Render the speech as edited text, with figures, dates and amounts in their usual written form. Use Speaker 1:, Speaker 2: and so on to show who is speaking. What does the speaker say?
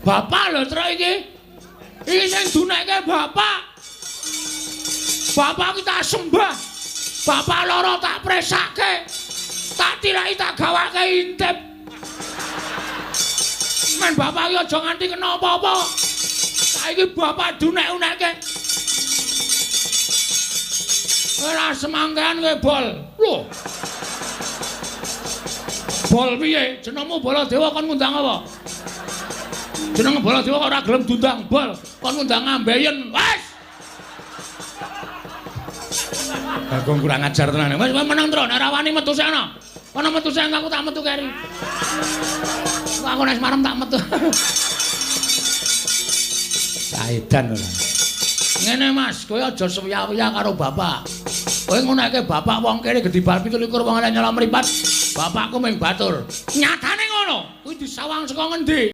Speaker 1: Bapak lho, Truk iki. Iki sing dunekke bapak. Bapak ki tak sembah. Bapak lara tak presake. Tak tilaki tak gawake intip. Men bapak ki aja nganti kena apa-apa. Saiki bapak dunek-unekke. Ora semangkean kowe, Bol. Lho. Bol piye? Jenengmu Baladewa kon ngundang apa? Jeneng Baladewa kok ora gelem diundang Bol, kon ngundang ambeien. Wes. Bagong kurang ajar tenan. Wes meneng tro, nek ora wani metu sana. Ana metu sing aku tak metu keri. Aku nek marem tak metu. Saedan ora. Ngene Mas, kowe aja sewiya-wiya karo bapak. Kowe ngonekke bapak wong kene gedhi bal 27 wong elek nyolong mripat. Bapakku ming batur. Nyatane ngono. Kuwi disawang saka ngendi?